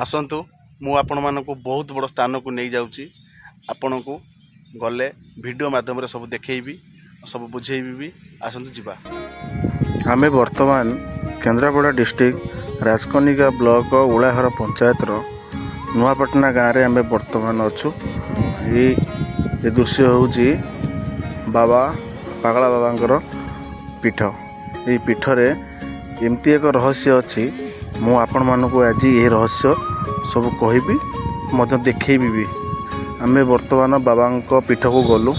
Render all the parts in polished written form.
ଆସନ୍ତୁ, ମୁଁ ଆପଣମାନଙ୍କୁ ବହୁତ ବଡ଼ ସ୍ଥାନକୁ ନେଇଯାଉଛି। ଆପଣଙ୍କୁ ଗଲେ ଭିଡ଼ିଓ ମାଧ୍ୟମରେ ସବୁ ଦେଖେଇବି, ସବୁ ବୁଝେଇବି ବି। ଆସନ୍ତୁ ଯିବା। ଆମେ ବର୍ତ୍ତମାନ କେନ୍ଦ୍ରାପଡ଼ା ଡିଷ୍ଟ୍ରିକ୍ଟ ରାଜକନିକା ବ୍ଲକ ଉଳାଘର ପଞ୍ଚାୟତର ନୂଆପାଟଣା ଗାଁରେ ଆମେ ବର୍ତ୍ତମାନ ଅଛୁ। ଏ ଦୃଶ୍ୟ ହେଉଛି ବାବା ପାଗଳା ବାବାଙ୍କର ପୀଠ। ଏହି ପୀଠରେ ଏମିତି ଏକ ରହସ୍ୟ ଅଛି, ମୁଁ ଆପଣମାନଙ୍କୁ ଆଜି ଏହି ରହସ୍ୟ ସବୁ କହିବି, ମଧ୍ୟ ଦେଖେଇବି ବି। ଆମେ ବର୍ତ୍ତମାନ ବାବାଙ୍କ ପୀଠକୁ ଗଲୁ।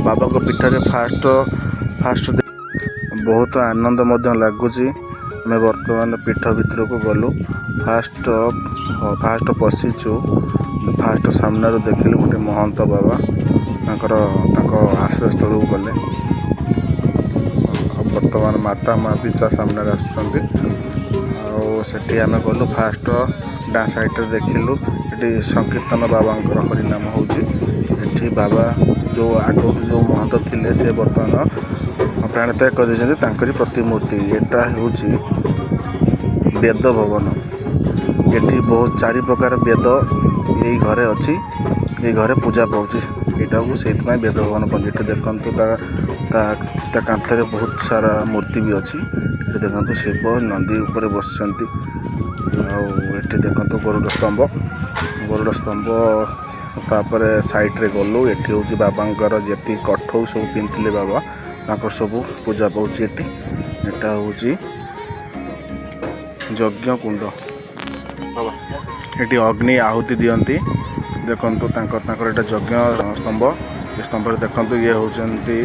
ବାବାଙ୍କ ପୀଠରେ ଫାଷ୍ଟ ଫାଷ୍ଟ ବହୁତ ଆନନ୍ଦ ମଧ୍ୟ ଲାଗୁଛି। ଆମେ ବର୍ତ୍ତମାନ ପୀଠ ଭିତରକୁ ଗଲୁ। ଫାଷ୍ଟ ଫାଷ୍ଟ ପଶିଛୁ, ଫାଷ୍ଟ ସାମ୍ନାରୁ ଦେଖିଲୁ ଗୋଟେ ମହନ୍ତ ବାବା ତାଙ୍କ ଆଶ୍ରୟସ୍ଥଳକୁ ଗଲେ। ଆଉ ବର୍ତ୍ତମାନ ମାତା ମା ବି ତା ସାମ୍ନାରେ ଆସୁଛନ୍ତି। ଆଉ ସେଠି ଆମେ ଗଲୁ, ଫାଷ୍ଟ ଡାହାଣ ସାଇଡ଼ରେ ଦେଖିଲୁ ଏଠି ସଂକୀର୍ତ୍ତନ ବାବାଙ୍କର ହରିନାମ ହେଉଛି। ଏଠି ବାବା ଯେଉଁ ଆଗରୁ ଯେଉଁ ମହନ୍ତ ଥିଲେ, ସେ ବର୍ତ୍ତମାନ ପ୍ରାଣତ୍ୟାଗ କରିଦେଇଛନ୍ତି। ତାଙ୍କରି ପ୍ରତିମୂର୍ତ୍ତି। ଏଟା ହେଉଛି ବେଦ ଭବନ। ଏଠି ବହୁତ ଚାରି ପ୍ରକାର ବେଦ ଏଇ ଘରେ ଅଛି, ଏଇ ଘରେ ପୂଜା ପାଉଛି। ଏଇଟାକୁ ସେଇଥିପାଇଁ ବେଦ ଭବନ କହନ୍ତି। ଏଠି ଦେଖନ୍ତୁ, ତା ତା ତା କାନ୍ଥରେ ବହୁତ ସାରା ମୂର୍ତ୍ତି ବି ଅଛି। ଏଠି ଦେଖନ୍ତୁ, ଶିବ ନନ୍ଦୀ ଉପରେ ବସିଛନ୍ତି। ଆଉ ଏଠି ଦେଖନ୍ତୁ ଗରୁଡ଼ ସ୍ତମ୍ଭ, ଗରୁଡ଼ ସ୍ତମ୍ଭ। ତାପରେ ସାଇଡ଼ରେ ଗଲୁ। ଏଠି ହେଉଛି ବାବାଙ୍କର ଯେତିକି କଠଉ ସବୁ ପିନ୍ଧିଥିଲେ ବାବା, ତାଙ୍କର ସବୁ ପୂଜା ପାଉଛି ଏଠି। ଏଟା ହେଉଛି ଯଜ୍ଞ କୁଣ୍ଡ। ଏଠି ଅଗ୍ନି ଆହୁତି ଦିଅନ୍ତି। ଦେଖନ୍ତୁ, ତାଙ୍କର ଏଇଟା ଯଜ୍ଞ ସ୍ତମ୍ଭ। ଏ ସ୍ତମ୍ଭରେ ଦେଖନ୍ତୁ, ଇଏ ହେଉଛନ୍ତି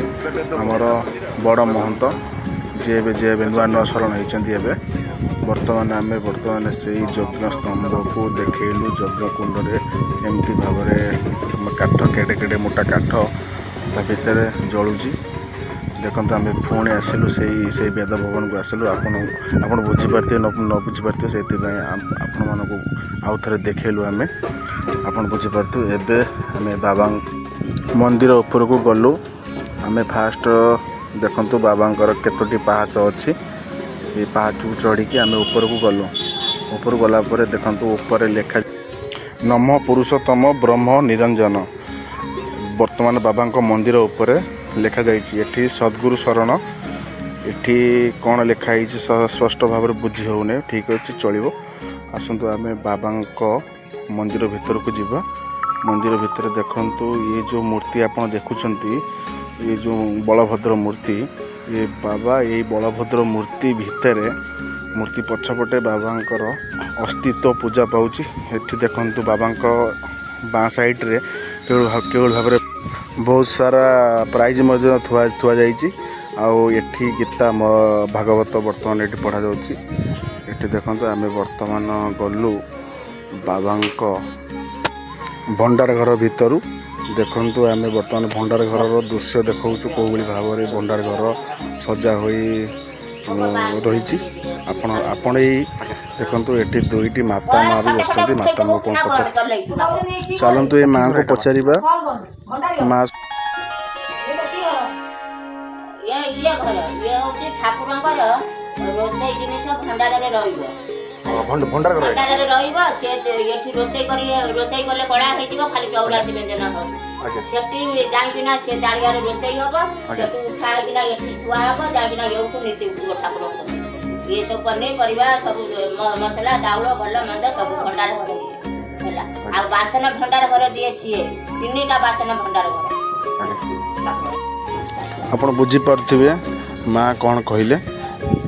ଆମର ବଡ଼ ମହନ୍ତ, ଯିଏ ଏବେ ନୂଆ ନୂଆ ଶରଣ ହେଇଛନ୍ତି ଏବେ। ବର୍ତ୍ତମାନ ଆମେ ବର୍ତ୍ତମାନ ସେଇ ଯଜ୍ଞ ସ୍ତମ୍ଭକୁ ଦେଖେଇଲୁ। ଯଜ୍ଞ କୁଣ୍ଡରେ କେମିତି ଭାବରେ କାଠ, କେଡ଼େ କେଡ଼େ ମୋଟା କାଠ ତା ଭିତରେ ଜଳୁଛି ଦେଖନ୍ତୁ। ଆମେ ପୁଣି ଆସିଲୁ, ସେଇ ବେଦ ଭବନକୁ ଆସିଲୁ। ଆପଣ ବୁଝିପାରୁଥିବେ, ନ ବୁଝିପାରୁଥିବେ, ସେଇଥିପାଇଁ ଆପଣମାନଙ୍କୁ ଆଉ ଥରେ ଦେଖେଇଲୁ ଆମେ। ଆପଣ ବୁଝିପାରୁଥିବେ। ଏବେ ଆମେ ବାବା ମନ୍ଦିର ଉପରକୁ ଗଲୁ। ଆମେ ଫାଷ୍ଟ ଦେଖନ୍ତୁ, ବାବାଙ୍କର କେତୋଟି ପାହାଚ ଅଛି। ଏଇ ପାହାଚକୁ ଚଢ଼ିକି ଆମେ ଉପରକୁ ଗଲୁ। ଉପରକୁ ଗଲା ପରେ ଦେଖନ୍ତୁ, ଉପରେ ଲେଖା ନମ ପୁରୁଷୋତ୍ତମ ବ୍ରହ୍ମ ନିରଞ୍ଜନ। ବର୍ତ୍ତମାନ ବାବାଙ୍କ ମନ୍ଦିର ଉପରେ ଲେଖାଯାଇଛି। ଏଠି ସଦ୍ଗୁରୁ ଶରଣ। ଏଠି କ'ଣ ଲେଖା ହେଇଛି ସ୍ପଷ୍ଟ ଭାବରେ ବୁଝି ହେଉନି। ଠିକ୍ ଅଛି, ଚଳିବ। ଆସନ୍ତୁ, ଆମେ ବାବାଙ୍କ ମନ୍ଦିର ଭିତରକୁ ଯିବା। ମନ୍ଦିର ଭିତରେ ଦେଖନ୍ତୁ, ଇଏ ଯେଉଁ ମୂର୍ତ୍ତି ଆପଣ ଦେଖୁଛନ୍ତି, ଇଏ ଯେଉଁ ବଳଭଦ୍ର ମୂର୍ତ୍ତି, ଏ ବାବା ଏଇ ବଳଭଦ୍ର ମୂର୍ତ୍ତି ଭିତରେ, ମୂର୍ତ୍ତି ପଛପଟେ ବାବାଙ୍କର ଅସ୍ତିତ୍ୱ ପୂଜା ପାଉଛି। ଏଠି ଦେଖନ୍ତୁ, ବାବାଙ୍କ ବାଁ ସାଇଡ଼ରେ କେଉଁ ଭାବରେ ବହୁତ ସାରା ପ୍ରାଇଜ୍ ମଧ୍ୟ ଥୁଆ ଥୁଆଯାଇଛି। ଆଉ ଏଠି ଗୀତା, ଭାଗବତ ବର୍ତ୍ତମାନ ଏଠି ପଢ଼ାଯାଉଛି। ଏଠି ଦେଖନ୍ତୁ, ଆମେ ବର୍ତ୍ତମାନ ଗଲୁ ବାବାଙ୍କ ଭଣ୍ଡାର ଘର ଭିତରୁ। ଦେଖନ୍ତୁ, ଆମେ ବର୍ତ୍ତମାନ ଭଣ୍ଡାର ଘରର ଦୃଶ୍ୟ ଦେଖାଉଛୁ, କେଉଁଭଳି ଭାବରେ ଭଣ୍ଡାର ଘର ସଜା ହୋଇ ରହିଛି। ଆପଣ ଏଇ ଦେଖନ୍ତୁ, ଏଠି ଦୁଇଟି ମାତା ମା ବି ବସିଛନ୍ତି। ମାତା ମା କ'ଣ ପଚାର, ଚାଲନ୍ତୁ ଏ ମାଙ୍କୁ ପଚାରିବା। ମା। ଇଏ ଘର, ଇଏ ହଉଛି ଠାକୁରଙ୍କର ରୋଷେଇ ଜିନିଷ ଭଣ୍ଡାରରେ ରହିବ। ଭଣ୍ଡାର ଘର। ଭଣ୍ଡାରରେ ରହିବ। ସେ ଏଠି ରୋଷେଇ କରି, ରୋଷେଇ କଲେ କଳା ହେଇଯିବ, ଖାଲି 84 ବ୍ୟଞ୍ଜନ ହବ। ସେଠି ଯାଇକିନା ସେ ଚାଳିଆରେ ରୋଷେଇ ହବ। ସେଠୁ ଉଠା ହେଇକିନା ଏଠି ଥୁଆ ହବ। ଯାଇକିନା ଏଉଠୁ ନୀତି ଉଠିବ ଠାକୁରଙ୍କର। ଇଏ ସବୁ ପନିପରିବା ସବୁ, ମସଲା, ଚାଉଳ, ଭଲ ମନ୍ଦ ସବୁ ଭଣ୍ଡାର ଘର ଇଏ ହେଲା। ଆଉ ବାସନ ଭଣ୍ଡାର ଘର ଦିଏ ସିଏ, ତିନିଟା ବାସନ ଭଣ୍ଡାର ଘର ଠାକୁର। ଆପଣ ବୁଝିପାରୁଥିବେ ମା କ'ଣ କହିଲେ।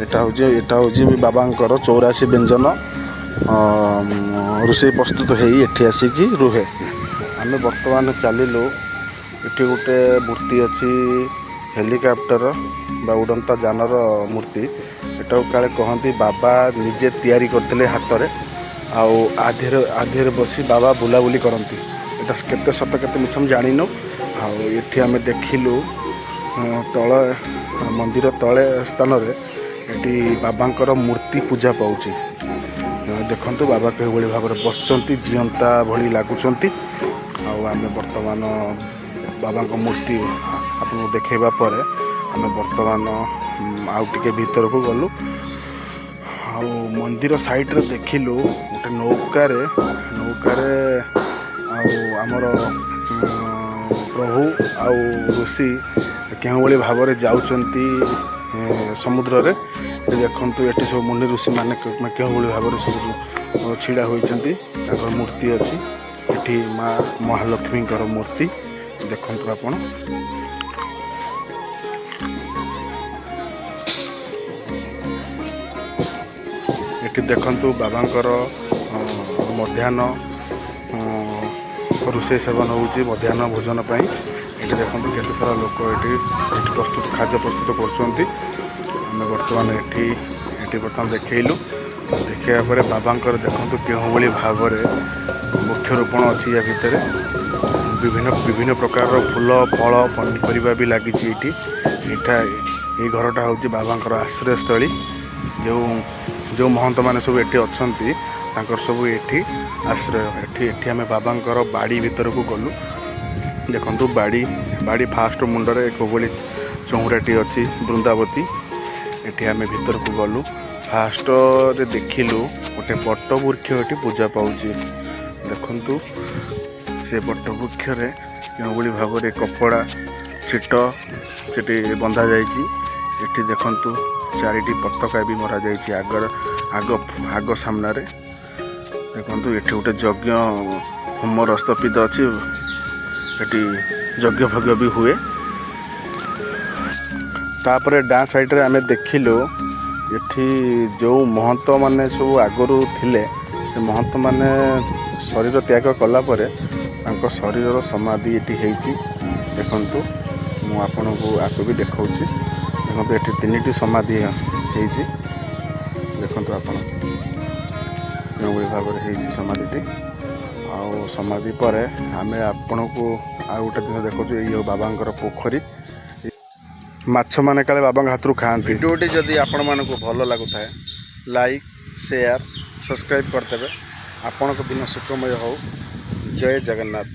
ଏଟା ହେଉଛି ବାବାଙ୍କର 84 ବ୍ୟଞ୍ଜନ ରୋଷେଇ ପ୍ରସ୍ତୁତ ହେଇ ଏଠି ଆସିକି ରୁହେ। ଆମେ ବର୍ତ୍ତମାନ ଚାଲିଲୁ। ଏଠି ଗୋଟେ ମୂର୍ତ୍ତି ଅଛି, ହେଲିକପ୍ଟର ବା ଉଡ଼ନ୍ତା ଯାନର ମୂର୍ତ୍ତି। ଏଟାକୁ କାଳେ କହନ୍ତି ବାବା ନିଜେ ତିଆରି କରିଥିଲେ ହାତରେ, ଆଉ ଆଧିରେ ବସି ବାବା ବୁଲାବୁଲି କରନ୍ତି। ଏଟା କେତେ ସତ କେତେ ମିଛ ମୁଁ ଜାଣିନୁ। ଆଉ ଏଠି ଆମେ ଦେଖିଲୁ ତଳେ, ମନ୍ଦିର ତଳେ ସ୍ଥାନରେ ଏଠି ବାବାଙ୍କର ମୂର୍ତ୍ତି ପୂଜା ପାଉଛି। ଦେଖନ୍ତୁ, ବାବା କେଉଁଭଳି ଭାବରେ ବସିଛନ୍ତି, ଜିଅନ୍ତା ଭଳି ଲାଗୁଛନ୍ତି। ଆଉ ଆମେ ବର୍ତ୍ତମାନ ବାବାଙ୍କ ମୂର୍ତ୍ତି ଆପଣଙ୍କୁ ଦେଖେଇବା ପରେ ଆମେ ବର୍ତ୍ତମାନ ଆଉ ଟିକେ ଭିତରକୁ ଗଲୁ। ଆଉ ଆଉ ମନ୍ଦିର ସାଇଡ଼ରେ ଦେଖିଲୁ ଗୋଟେ ନୌକାରେ ନୌକାରେ ଆଉ ଆମର ପ୍ରଭୁ ଆଉ ଋଷି କେଉଁଭଳି ଭାବରେ ଯାଉଛନ୍ତି ସମୁଦ୍ରରେ। ଏଠି ଦେଖନ୍ତୁ, ଏଠି ସବୁ ମୁନି ଋଷିମାନେ କେଉଁଭଳି ଭାବରେ ସବୁ ଛିଡ଼ା ହୋଇଛନ୍ତି। ତାଙ୍କର ମୂର୍ତ୍ତି ଅଛି ଏଠି। ମା ମହାଲକ୍ଷ୍ମୀଙ୍କର ମୂର୍ତ୍ତି ଦେଖନ୍ତୁ ଆପଣ। ଏଠି ଦେଖନ୍ତୁ, ବାବାଙ୍କର ମଧ୍ୟାହ୍ନ ରୋଷେଇ ସେବନ ହେଉଛି ମଧ୍ୟାହ୍ନ ଭୋଜନ ପାଇଁ। ଏଠି ଦେଖନ୍ତୁ, କେତେ ସାରା ଲୋକ ଏଠି ଏଠି ପ୍ରସ୍ତୁତ ଖାଦ୍ୟ ପ୍ରସ୍ତୁତ କରୁଛନ୍ତି। ଆମେ ବର୍ତ୍ତମାନ ଏଠି ଏଠି ବର୍ତ୍ତମାନ ଦେଖେଇଲୁ। ଦେଖିବା ପରେ ବାବାଙ୍କର ଦେଖନ୍ତୁ, କେଉଁଭଳି ଭାବରେ ବୃକ୍ଷରୋପଣ ଅଛି। ୟା ଭିତରେ ବିଭିନ୍ନ ବିଭିନ୍ନ ପ୍ରକାରର ଫୁଲ, ଫଳ, ପନିପରିବା ବି ଲାଗିଛି ଏଇଠି। ଏଇଟା ଏଇ ଘରଟା ହେଉଛି ବାବାଙ୍କର ଆଶ୍ରୟସ୍ଥଳୀ। ଯେଉଁ ଯେଉଁ ମହନ୍ତମାନେ ସବୁ ଏଠି ଅଛନ୍ତି, ତାଙ୍କର ସବୁ ଏଠି ଆଶ୍ରୟ। ଏଠି ଏଠି ଆମେ ବାବାଙ୍କର ବାଡ଼ି ଭିତରକୁ ଗଲୁ। ଦେଖନ୍ତୁ, ବାଡ଼ି ବାଡ଼ି ଫାଷ୍ଟ ମୁଣ୍ଡରେ ଏକ ଭଳି ଚଉଁରାଟି ଅଛି, ବୃନ୍ଦାବତୀ। ଏଠି ଆମେ ଭିତରକୁ ଗଲୁ। ଫାଷ୍ଟରେ ଦେଖିଲୁ ଗୋଟେ ବଟ ବୃକ୍ଷ ଏଠି ପୂଜା ପାଉଛି। ଦେଖନ୍ତୁ, ସେ ବଟ ବୃକ୍ଷରେ କେଉଁଭଳି ଭାବରେ କପଡ଼ା ଛିଟ ସେଠି ବନ୍ଧା ଯାଇଛି। ଏଠି ଦେଖନ୍ତୁ, ଚାରିଟି ପତାକା ବି ମରାଯାଇଛି ଆଗର ଆଗ ଆଗ ସାମ୍ନାରେ। ଦେଖନ୍ତୁ, ଏଠି ଗୋଟେ ଯଜ୍ଞ ହୋମର ସ୍ଥାପିତ ଅଛି। ଏଠି ଯଜ୍ଞ ଫଜ୍ଞ ବି ହୁଏ। ତାପରେ ଡାଁ ସାଇଡ଼ରେ ଆମେ ଦେଖିଲୁ, ଏଠି ଯେଉଁ ମହନ୍ତମାନେ ସବୁ ଆଗରୁ ଥିଲେ, ସେ ମହନ୍ତମାନେ ଶରୀର ତ୍ୟାଗ କଲା ପରେ ତାଙ୍କ ଶରୀରର ସମାଧି ଏଠି ହେଇଛି। ଦେଖନ୍ତୁ, ମୁଁ ଆପଣଙ୍କୁ ଆକୁ ବି ଦେଖାଉଛି। ଦେଖନ୍ତୁ, ଏଠି ତିନିଟି ସମାଧି ହେଇଛି। ଦେଖନ୍ତୁ ଆପଣ, କେଉଁଭଳି ଭାବରେ ହେଇଛି ସମାଧିଟି। ଆଉ ସମାଧି ପରେ ଆମେ ଆପଣଙ୍କୁ ଆଉ ଗୋଟେ ଜିନିଷ ଦେଖାଉଛୁ। ଏଇ ବାବାଙ୍କର ପୋଖରୀ। ମାଛମାନେ କାଳେ ବାବାଙ୍କ ହାତରୁ ଖାଆନ୍ତି। ଭିଡ଼ିଓଟି ଯଦି ଆପଣମାନଙ୍କୁ ଭଲ ଲାଗୁଥାଏ, ଲାଇକ୍, ସେୟାର, ସବସ୍କ୍ରାଇବ୍ କରିଦେବେ। ଆପଣଙ୍କ ଦିନ ସୁଖମୟ ହେଉ। ଜୟ ଜଗନ୍ନାଥ।